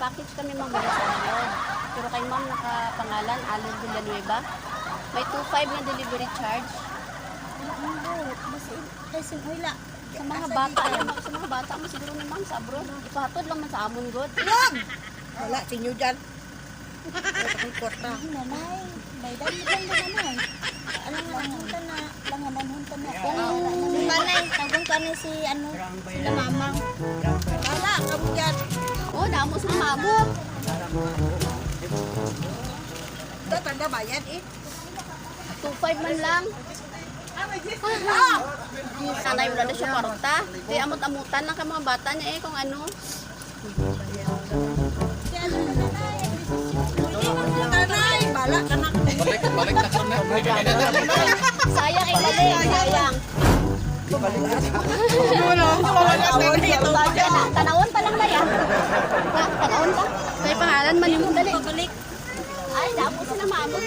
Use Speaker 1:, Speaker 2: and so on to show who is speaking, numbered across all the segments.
Speaker 1: Nagpa-package kami, ma'am, mula sa abroad. Pero kay ma'am nakapangalan, Allen Villanueva. May 2.5 na delivery charge.
Speaker 2: Wala.
Speaker 1: Sa mga bata, yan, ma'am, sa mga bata mo siguro ni ma'am sa abroad. Ipahatod lang man sa amon god.
Speaker 3: Wag! Wala, sinyo dyan. Wala akong kwarta.
Speaker 2: Nanay, may dami lang na nanay. Alam mo, hunta na, langanan hunta na.
Speaker 1: Kung
Speaker 2: Kanay, tawag kanay si ano, sila mamang.
Speaker 3: Wala, kamo dyan.
Speaker 1: Oh, namo sa mamo.
Speaker 3: Tatanda bayad eh.
Speaker 1: 2.5 man lang. Sanay wala na siya kwarta. Di amot-amutan lang ka mga bata niya eh kung ano.
Speaker 3: Tanay, bala ka na.
Speaker 4: Balik, balik na kami.
Speaker 1: Sayang eh, balik. Sayang. Tanawon pa lang ba yan? Tanawon pa? May pangalan man yung dali.
Speaker 2: Pabalik.
Speaker 1: Ay, damo sila mamo.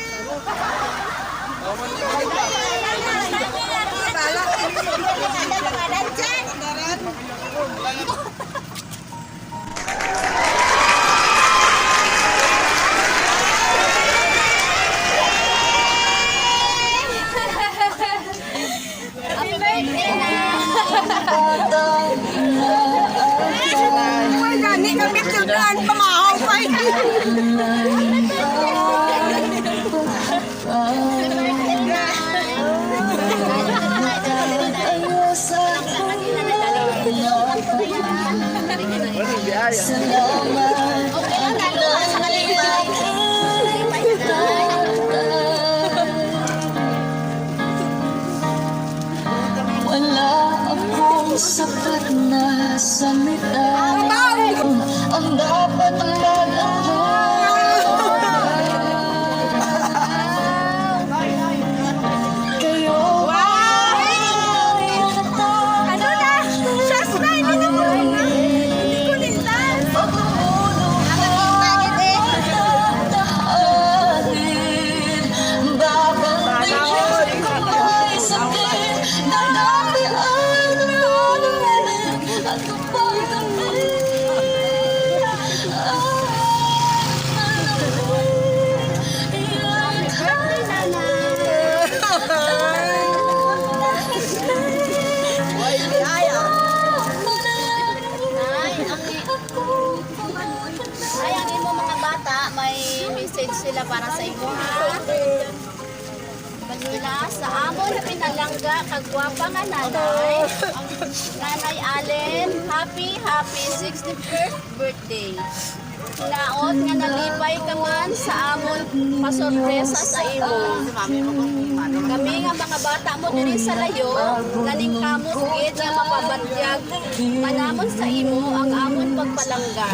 Speaker 3: Bala ka.
Speaker 1: Happy birthday na!
Speaker 3: Ay, gani kami children, pamahaw pa eh.
Speaker 1: Happy birthday na! Okay lang, lalo sa kalipay.
Speaker 5: Wala akong sapat na salita. Ang dapat mag-alala. Kayo.
Speaker 3: Ano na? Shasta, hindi na mo. Hindi ko nintan.
Speaker 5: Babantay ko may sakit na dati ay nananalig at kapag kami ay
Speaker 1: Birthday, Nanay! Nay, ang imo mga bata, may message sila para sa imo, ha? Mula sa amon pinalangga, kagwapa nga nanay, Nanay Allen, happy, happy 61st birthday. Naot nga nalipay ka man sa amon pasorpresa sa imo. Kami nga mga bata mo diri sa layo, naningkamot gid nga mapabatyag manamon sa imo ang amon pagpalangga.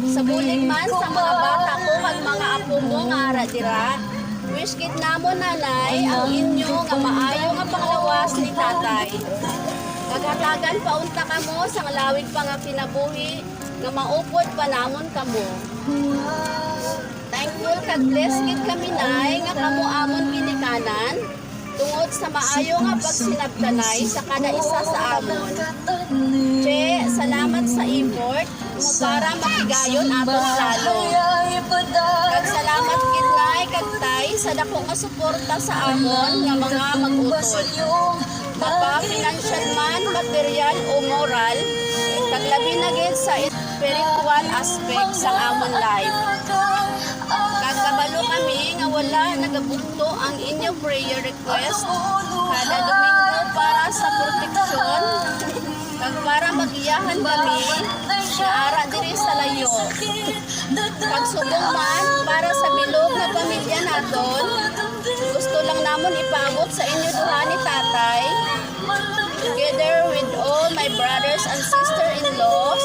Speaker 1: Sa bulig man sa mga bata ko kag mga apo mo nga ara dira, wish gid namo, nanay, ang inyo nga maayo nga panglawas ni tatay. Kaghatagan paunta kamo sa lawig pa nga kinabuhi nga maupod pa namon kamo. Thankful kag blessed gid kami, nay, nga kamo amon ginikanan tungod sa maayo nga pagsinabtanay sa kada isa sa amon. Che, salamat sa effort mo para makigayon aton lalo. Kag salamat gid, nay kag tay, sa dako nga suporta sa amon nga mga mag-utod. Mapa financial man, material o moral, kag labi na gid sa spiritual aspect sa amon life. Kag kabalo kami nga wala nagabugto ang inyong prayer request kada Domingo para sa proteksyon kag para magiyahan kami nga ara diri sa layo. Kag subong man para sa bilog nga pamilya naton, gusto lang namon ipaabot sa inyo duha ni tatay together with all my brothers and sister-in-laws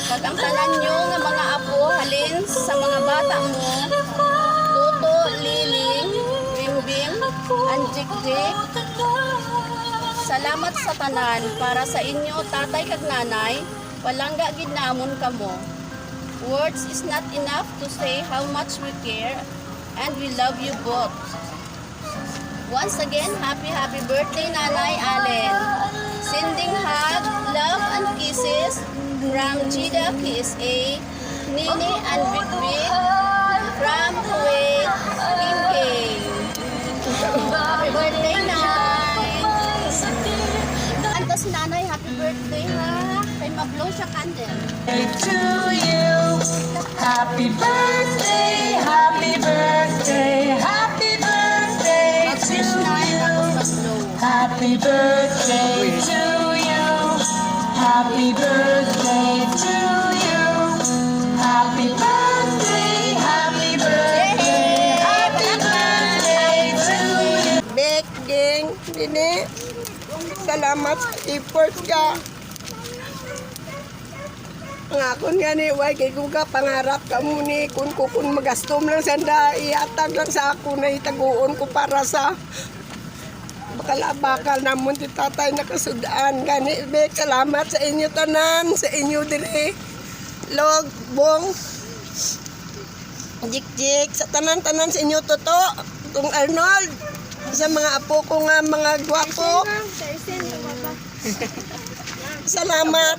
Speaker 1: kag ang tanan nyo nga mga apo halin sa mga bata mo, Toto, Liling, Bimbim, and Jik-Jik. Salamat sa tanan para sa inyo, tatay kag nanay, palangga gid namon kamo. Words is not enough to say how much we care and we love you both. Once again, happy, happy birthday, Nanay Allen. Sending hug, love, and kisses from Chida KSA. Nini and Big Big from Kuwait, King King. Happy birthday, Nay! Anta si Nanay, happy birthday ha! Kay mag-blow siya candle.
Speaker 5: To you. Happy birthday, happy birthday, happy birthday to
Speaker 1: Mag-wish, Nay,
Speaker 5: you.
Speaker 1: tapos mag-blow.
Speaker 5: Happy birthday to you. Happy birthday to you. Happy birthday, happy birthday, happy birthday to you.
Speaker 4: Bek, geng, dini. Salamat sa effort ka. Ang akon nga ni, way, kay kung ka pangarap ka muni, kung ko kun magastom lang sanda, iatag lang sa ako na itaguon ko para sa bakal-bakal namon ti tatay nakasudaan. Gani, Bek, salamat sa inyo tanan, sa inyo diri. Log, bong, jik-jik, sa tanan-tanan sa inyo toto, itong Arnold, sa mga apo ko nga mga gwapo. Salamat.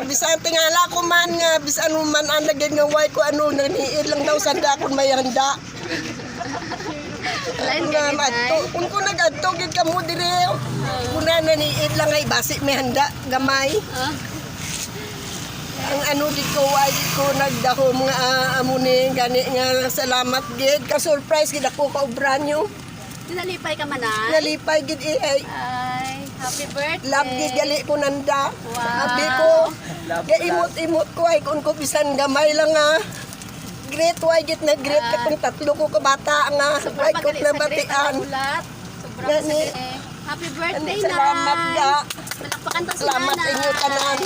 Speaker 4: Bisan tingala ko man nga, bisan mo man ang lagyan nga way ko ano, naniid lang daw sanda kung may handa.
Speaker 1: Lain
Speaker 4: Nga
Speaker 1: ka, Nay.
Speaker 4: maadto, kung ko nagadto gid kamo dire. Kuna naniid lang ay basi may handa gamay.
Speaker 1: Ah.
Speaker 4: Ang ano gid ko way gid ko nagdahom nga amo ni gani nga salamat gid ka surprise gid ako ka obra nyo.
Speaker 1: Nalipay ka man, Nay?
Speaker 4: Nalipay gid eh, ay
Speaker 1: Ay, happy birthday!
Speaker 4: love gid gali ko nanda.
Speaker 1: Wow.
Speaker 4: Abi ko gaimot-imot ko ay kun ko bisan gamay lang nga. Great way gid na great katong tatlo ko ka bata nga
Speaker 1: Sobrang
Speaker 4: way ko
Speaker 1: pagaling sa great
Speaker 4: nabatian.
Speaker 1: ang ulat. Sobrang
Speaker 4: Gani.
Speaker 1: sige. Happy birthday,
Speaker 4: Salamat
Speaker 1: Nay!
Speaker 4: ga.
Speaker 1: Palakpakan ta si
Speaker 4: Salamat
Speaker 1: Nanay.
Speaker 4: inyo tanan.